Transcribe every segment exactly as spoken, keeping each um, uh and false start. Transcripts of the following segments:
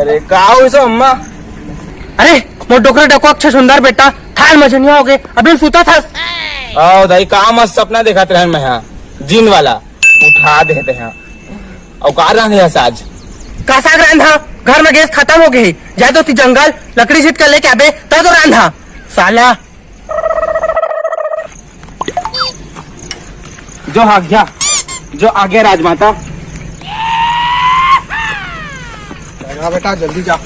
अरे का होइस अम्मा? अरे मोर डोकरा डकवा के छछुंदर बेटा, थाल मजनिया हो गे, अभी सुता था। ओ दाई, का मस्त सपना देखत रहन मैं, हाँ, जिन वाला उठा देते हैं। अउ का रांधे हस आज? का साग रांधा? घर में गैस खत्म हो गई, जा तो ती जंगल लकड़ी छीट कर लेके आबे, तब तो रांधा साला। जो आज्ञा, जो आज्ञा राजमाता। जा बेटा, जल्दी जा।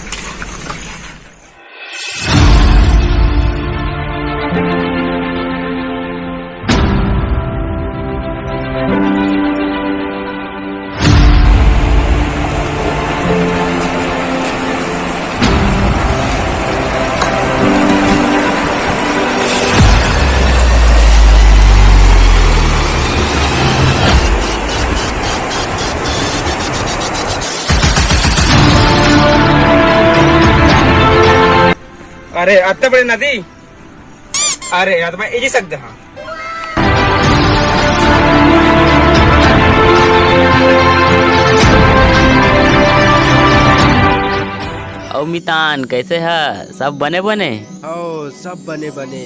अरे, अत्ते बड़े नदी। अरे, यार, मैं इजी सकते हाँ। अउ मितान, कैसे ह? सब बने बने? ओ, सब बने बने।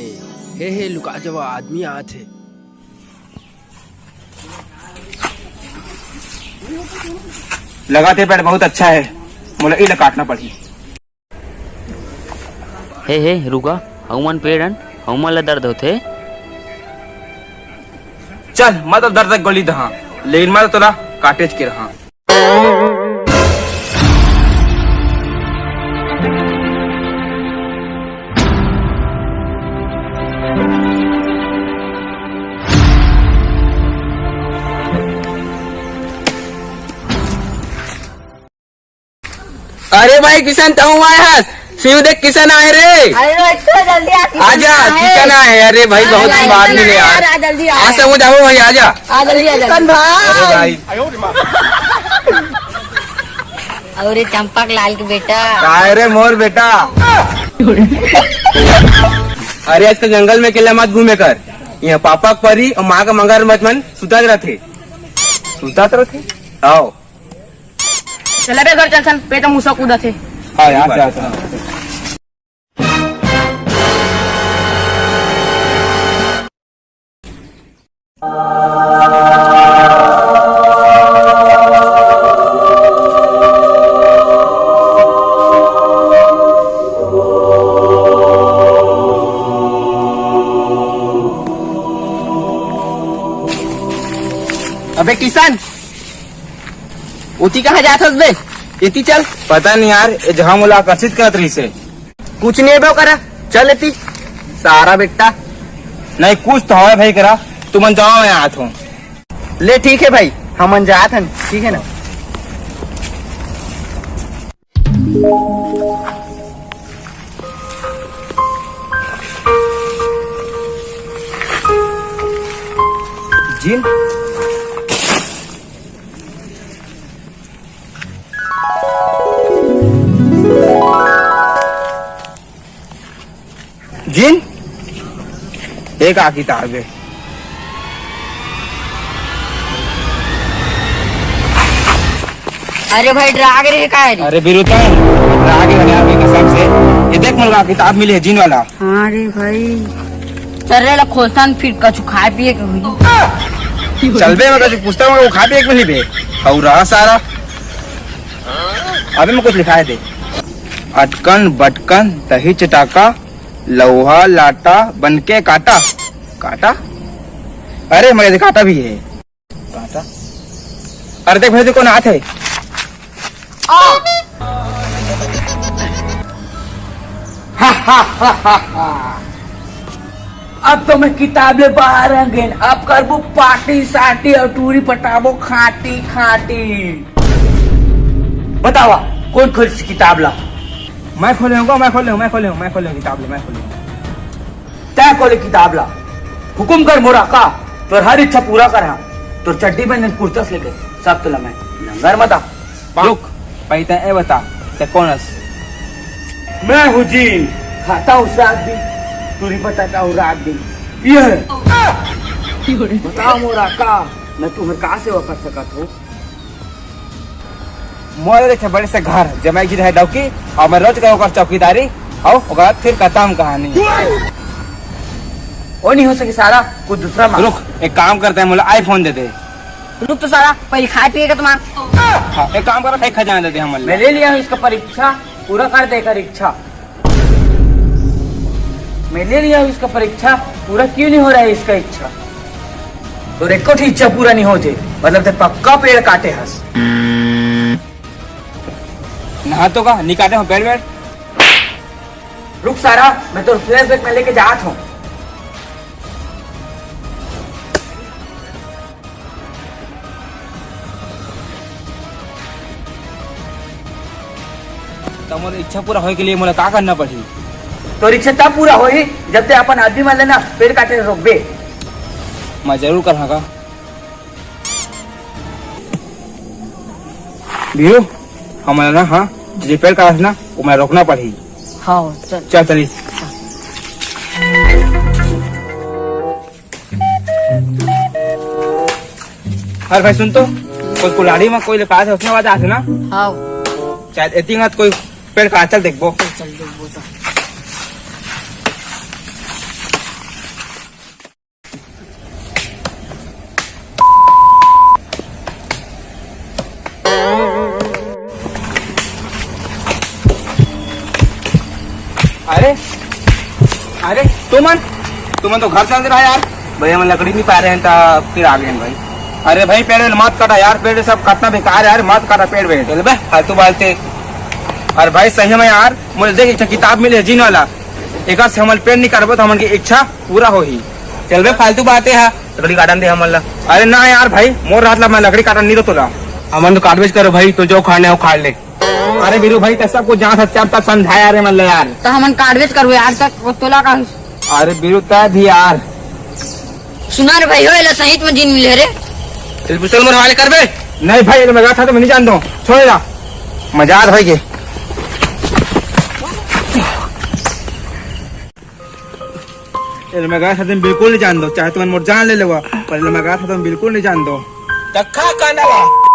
हे, हे, लुका जवा, आदमी आत हे। लगाते पेड़ बहुत अच्छा है, मोला इला काटना पड़ही। हे, हे, रुका, हउमन पेड़ हन, हउमन ला दर्द होथे। चल, मैं तो दर्द के गोली दहा, लेकिन मैं तो तोला काटेच के रहा। अरे भाई किशन, तहूँ आए हस? शिव देख किशन आए रे। अरे भाई, इतना जल्दी आ, किशन आजा, आए। किशन आए। अरे भाई, बहुत अरे दिन बाद भाई, मिले यार। आ, जल्दी आ। आ, समझ आओ भाई, आजा। आ, जल्दी आ, किशन जल्दी। भाई। अरे भाई। अरे चंपक लाल के बेटा। काय रे मोर बेटा? अरे आजकल जंगल में अकेला मत घूमे कर। यहाँ पापा के परी अउ माँ के मगरमच्छ मन सुतात रथे। सुतात रथे? आओ। चला बे घर चल सन, पे तो मूसा कूदत हे। हाँ, यहाँ से आता हूँ। अबे किशन, ओती कहाँ जात हस बे? एती चल। पता नहीं यार, ये जहाँ मोला आकर्षित करत रहिस हे। कुछ नहीं बे करा, चल एती। सारा बेटा। नहीं, कुछ तो हवय भाई करा, तुमन जाओ, मैं आत हूँ। ले ठीक है भाई, हमन जात हन, ठीक है ना? जिन। जिन, एक आ किताब है। अरे भाई, डरा के रे, का है रे? अरे बिरुतन, डरा के बने अभी कसम से। ये देख, मुर्गा किताब मिली है, जिन वाला। हाँ रे भाई। चल रे, ला खोलथन, फिर कछु खाए पिए के हुई। चल बे, मैं कछु पूछता हूँ, वो खाए पिए के मिली बे। हऊ रहा सारा। अबे मैं कुछ लिखा है, देख। अटकन, बटकन, दही चटाका, लौहा, लाटा, बनके काटा। काटा? अरे, मगर काटा भी है। काटा? अरे देख भाई, देख कौन आत है। आ! अब तो मैं किताब ले बाहर आ गेन। अब करबो पार्टी सार्टी और टूरी पटाबो खाटी खाटी। बतावा, कौन खोलिस किताब ला? मैं खोले हूँ, मैं खोले हूँ, मैं खोले हूँ, मैं खोले हूँ किताब ले, मैं खोले हूँ। तैं खोले किताब ला, हुकुम कर मोर काका, तोर हर इच्छा पूरा करहा। तोर चड्डी बनियान कुर्ता से लेके सब तोला मैं नंगर मता। रुक, पहले तैं ए बता, तैं कौन हस? मैं हूँ जिन, खाता हूँ रात दिन, टूरी पटाता हूँ रात दिन। ये है। बताओ मोर काका, मैं तुम्हर का सेवा कर सकत हूँ? मोर एक बड़े से घर, जमाई जी रहे डौकी, अउ मैं रोज का ओकर चौकीदारी, अउ ओकर बाद फिर खतम कहानी। ओ नहीं हो सके सारा, कुछ दूसरा मांग। रुक, एक काम करते हैं, मोला iPhone दे दे। रुक तो सारा, पहले खाए पिए का तो मांग। हाँ, एक काम करो, खाए खजाना दे दे हमन ला। मैं ले लिया हूँ इसका परीक्षा, पूरा कर दे कर इच्छा। मैं ले लिया हूँ इसका परीक्षा, पूरा क्यों नहीं हो रहा है इसका इच्छा? तो एको ठी इच्छा पूरा नहीं होते, मतलब ते पक्का पेड़ काटे हस। नहा तो का, नहीं काटे हो पेड़ वेड़? रुक सारा, मैं तो फ्लैशबैक में लेके जात हूँ। त मोर इच्छा पूरा होए के लिए मोला का करना पड़ही? तोर इच्छा तब पूरा होही, जब ते अपन आदमी मन ले ना पेड़ काटे ले रोकबे। मैं जरूर करहा का। बीरू, हमन ला ना, हाँ, जे पेड़ काटत ना, ओमन ला रोकना पड़ही। हाँ, चल। चल, चली। अरे भाई सुन तो, कोई कुल्हाड़ी में कोई ले काटत हे, उसने आवाज आथे ना। हाँ। शायद एती हाथ कोई पेड़ काटत हे, देखबो। चल, चल, देखबो, चल। अरे, अरे, तुमन, तुमन तो घर चल दे रहा यार। भैया, मैं लकड़ी नहीं पा रहे हैं, तो फिर आ गए हैं भाई। अरे भाई, पेड़ वेड़ मत काटा यार, पेड़ सब काटना बेकार है यार, मत काटा पेड़ वेड़। चल बे, फालतू बात है। अरे भाई, सही में यार, मुझे देख, एक ठो किताब मिले है, जीन वाला, एकर से हमन पेड़ नहीं काटबो, तो हमन की इच्छा पूरा होही। चल बे, फालतू बातें है, लकड़ी काटन दे हमन ला। अरे ना यार भाई, मोर रात ला मैं लकड़ी काटन नहीं दो तोला। हमन तो काटबेच करो भाई, तो जो खाने हो खा ले। अरे बीरू भाई, तैं सब कुछ जान सकते, अब तक समझाया रे मन ला यार। तो हमन काटबेच करबो यार, तक वो तोला का। अरे बीरू, तैं भी यार। सुना रे भाई, हो एला सहित में जीन मिले रे। तेल पुस्तक मोर हवाले करबे? नहीं भाई, ये मैं गया था तो मैं नहीं जानता हूँ, छोड़ेगा। मजाक भाई के। ये मैं गया था तो मैं बिल्कुल नहीं जानता, चाहे तुमन मोर जान ले लेवा, पर ये मैं गया था तो मैं बिल्कुल नहीं जानता। तखा काना ला।